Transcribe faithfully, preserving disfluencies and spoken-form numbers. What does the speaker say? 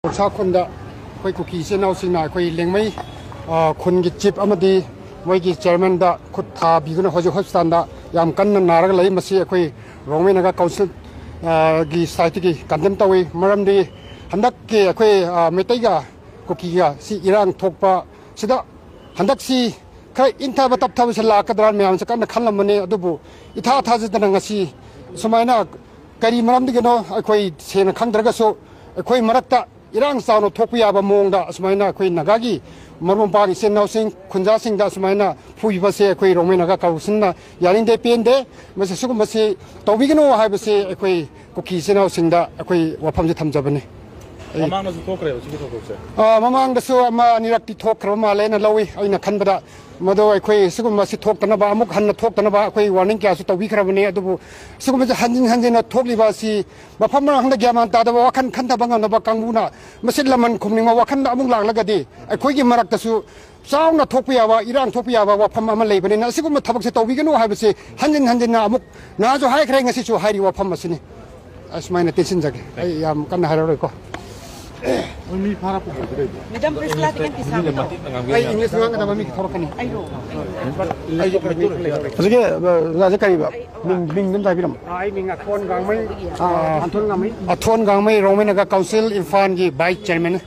ꯈꯣꯟꯁꯥ ꯈꯨꯟꯗ ꯑꯩꯈꯣꯏ ꯀꯨꯀꯤ ꯏꯆꯤꯟ ꯏꯅꯥꯎꯁꯤꯡꯅ ꯑꯩꯈꯣꯏ ꯂꯦꯡꯃꯩ, ꯑ, ꯈꯨꯟꯒꯤ ꯆꯤꯐ ꯑꯃꯗꯤ ꯃꯣꯏꯒꯤ ꯆꯤꯌꯔꯃꯦꯟꯗ ꯈꯨꯠ ꯊꯥꯕꯤꯗꯨꯅ ꯍꯧꯖꯤꯛ ꯍꯣꯁꯄꯤꯇꯥꯜꯗ ꯌꯥꯝ ꯀꯟꯅ ꯅꯥꯔꯒ ꯂꯩ꯫ ꯃꯁꯤ ꯑꯩꯈꯣꯏ ꯔꯣꯡꯃꯩ ꯅꯥꯒꯥ ꯀꯥꯎꯟꯁꯤꯜ, ꯑ, ꯒꯤ ꯁꯥꯏꯠꯇꯒꯤ ꯀꯟꯗꯦꯝ ꯇꯧꯏ꯫ ꯃꯔꯝꯗꯤ ꯍꯟꯗꯛꯀꯤ ꯑꯩꯈꯣꯏ, ꯑ, ꯃꯩꯇꯩꯒ ꯀꯨꯀꯤꯒ ꯁꯤ ꯏꯔꯥꯡ ꯊꯣꯛꯄ ꯁꯤꯗ ꯍꯟꯗꯛꯁꯤ ꯈꯔ ꯏꯪꯊꯕ ꯇꯞꯊꯕꯁꯦ ꯂꯥꯛꯀꯗ꯭ꯔꯥ ꯃꯌꯥꯝꯁꯦ ꯀꯟꯅ ꯈꯜꯂꯝꯕꯅꯦ꯫ ꯑꯗꯨꯕꯨ ꯏꯊꯥ ꯊꯥꯖꯗꯅ ꯉꯁꯤ ꯁꯨꯃꯥꯏꯅ ꯀꯔꯤ ꯃꯔꯝꯗꯒꯤꯅꯣ ꯑꯩꯈꯣꯏ ꯁꯦꯡꯅ ꯈꯪꯗ꯭ꯔꯒꯁꯨ ꯑꯩꯈꯣꯏ ꯃꯔꯛꯇ ꯏꯔꯥꯡ ꯆꯥꯎꯅ ꯊꯣꯛꯄ ꯌꯥꯕ ꯃꯑꯣꯡꯗ ꯑꯁꯨꯃꯥꯏꯅ ꯑꯩꯈꯣꯏ ꯅꯥꯒꯥꯒꯤ ꯃꯔꯨꯞ ꯃꯄꯥꯡ ꯏꯆꯤꯟ ꯏꯅꯥꯎꯁꯤꯡ ꯈꯨꯟꯖꯥꯁꯤꯡꯗ ꯑꯁꯨꯃꯥꯏꯅ ꯐꯨꯕꯁꯦ ꯑꯩꯈꯣꯏ ꯔꯣꯡꯃꯩ ꯅꯥꯒꯥ ꯀꯥꯎꯟꯁꯤꯜꯅ ꯌꯥꯅꯤꯡꯗꯦ, ꯄꯦꯟꯗꯦ꯫ ꯃꯁꯤ ꯁꯤꯒꯨꯝꯕꯁꯤ ꯇꯧꯕꯤꯒꯅꯨ ꯍꯥꯏꯕꯁꯤ ꯑꯩꯈꯣꯏ ꯀꯨꯀꯤ ꯏꯆꯤꯟ ꯏꯅꯥꯎꯁꯤꯡꯗ ꯑꯩꯈꯣꯏ ꯋꯥꯐꯝꯁꯤ ꯊꯝꯖꯕꯅꯤ꯫ ꯑꯩ ꯃꯃꯥꯡꯗꯁꯨ ꯊꯣꯛꯈ꯭ꯔꯦꯕ ꯁꯤꯒꯤ ꯊꯧꯗꯣꯛꯁꯦ? ꯑ, ꯃꯃꯥꯡꯗꯁꯨ ꯑꯃ ꯑꯅꯤꯔꯛꯇꯤ ꯊꯣꯛꯈ꯭ꯔꯕ ꯃꯥꯜꯂꯦ ꯑꯩꯅ ꯂꯧꯏ, ꯑꯩꯅ ꯈꯟꯕꯗ꯫ ꯃꯗꯨ ꯑꯩꯈꯣꯏ ꯁꯤꯒꯨꯝꯕꯁꯤ ꯊꯣꯛꯇꯅꯕ, ꯑꯃꯨꯛ ꯍꯟꯅ ꯊꯣꯛꯇꯅꯕ ꯑꯩꯈꯣꯏ ꯋꯥꯔꯅꯤꯡ ꯀꯌꯥꯁꯨ ꯇꯧꯕꯤꯈ꯭ꯔꯕꯅꯤ꯫ ꯑꯗꯨꯕꯨ ꯁꯤꯒꯨꯝꯕꯁꯤ ꯍꯟꯖꯤꯟ ꯍꯟꯖꯤꯟꯅ ꯊꯣꯛꯂꯤꯕ ꯑꯁꯤ ꯃꯐꯝ ꯃꯔꯥꯡꯗ ꯒ꯭ꯌꯥꯟ ꯃꯥꯟ ꯇꯥꯗꯕ, ꯋꯥꯈꯜ ꯈꯟꯊꯕ ꯉꯝꯗꯕ ꯀꯥꯡꯕꯨꯅ ꯃꯁꯤ ꯂꯃꯟ ꯈꯨꯝꯅꯤꯡꯕ ꯋꯥꯈꯜꯗ ꯑꯃꯨꯛ ꯂꯥꯛꯂꯒꯗꯤ ꯑꯩꯈꯣꯏꯒꯤ ꯃꯔꯛꯇꯁꯨ ꯆꯥꯎꯅ ꯊꯣꯛꯄ ꯌꯥꯕ, ꯏꯔꯥꯡ ꯊꯣꯛꯄ ꯌꯥꯕ ꯋꯥꯐꯝ ꯑꯃ ꯂꯩꯕꯅꯤꯅ ꯑꯁꯤꯒꯨꯝꯕ ꯊꯕꯛꯁꯦ ꯇꯧꯕꯤꯒꯅꯨ ꯍꯥꯏꯕꯁꯦ ꯍꯟꯖꯤꯟ ꯍꯟꯖꯤꯟꯅ ꯑꯃꯨꯛ ꯅꯍꯥꯟꯁꯨ ꯍꯥꯏꯈ꯭ꯔꯦ, ꯉꯁꯤꯁꯨ ꯍꯥꯏꯔꯤ ꯋꯥꯐꯝ ꯑꯁꯤꯅꯤ꯫ ꯑꯁꯨꯃꯥꯏꯅ ꯇꯦꯟꯁꯤꯟꯖꯒꯦ, ꯑꯩ ꯌꯥꯝ ꯀꯟꯅ ꯍꯥꯏꯔꯔꯣꯏꯀꯣ꯫ ꯃꯤ ꯐꯥꯔꯛꯄ ꯀꯩꯗꯧ? Madam Priscilla, ꯇꯤꯀꯦꯠ ꯄꯤꯁꯥ ꯑꯃ ꯇꯧ꯫ ꯑꯩ ꯏꯪꯂꯤꯁ ꯉꯥꯡꯒꯗꯕ ꯃꯤ ꯊꯣꯔꯛꯀꯅꯤ꯫ ꯑꯩꯔꯣ? ꯑꯩꯁꯨ ꯃꯩꯇꯩꯂꯣꯟ ꯂꯩꯔꯦ꯫ ꯍꯧꯖꯤꯛꯀꯤ, ꯑ, ꯑꯣꯖꯥꯁꯦ ꯀꯔꯤꯕ? ꯃꯤꯡ, ꯃꯤꯡꯗꯣ ꯑꯝꯇ ꯍꯥꯏꯕꯤꯔꯝꯃꯣ꯫ ꯑꯥ, ꯑꯩ ꯃꯤꯡ ꯑꯊꯣꯟ ꯒꯥꯡꯃꯩ, ꯑꯥ, ꯑꯥ, ꯑꯊꯣꯟ ꯒꯥꯡꯃꯩ꯫ ꯑꯊꯣꯟ ꯒꯥꯡꯃꯩ ꯔꯣꯡꯃꯩ ꯅꯥꯒꯥ ꯀꯥꯎꯟꯁꯤꯜ ꯏꯝꯐꯥꯜꯒꯤ ꯚꯥꯏꯁ ꯆꯤꯌꯔꯃꯦꯟꯅꯤ꯫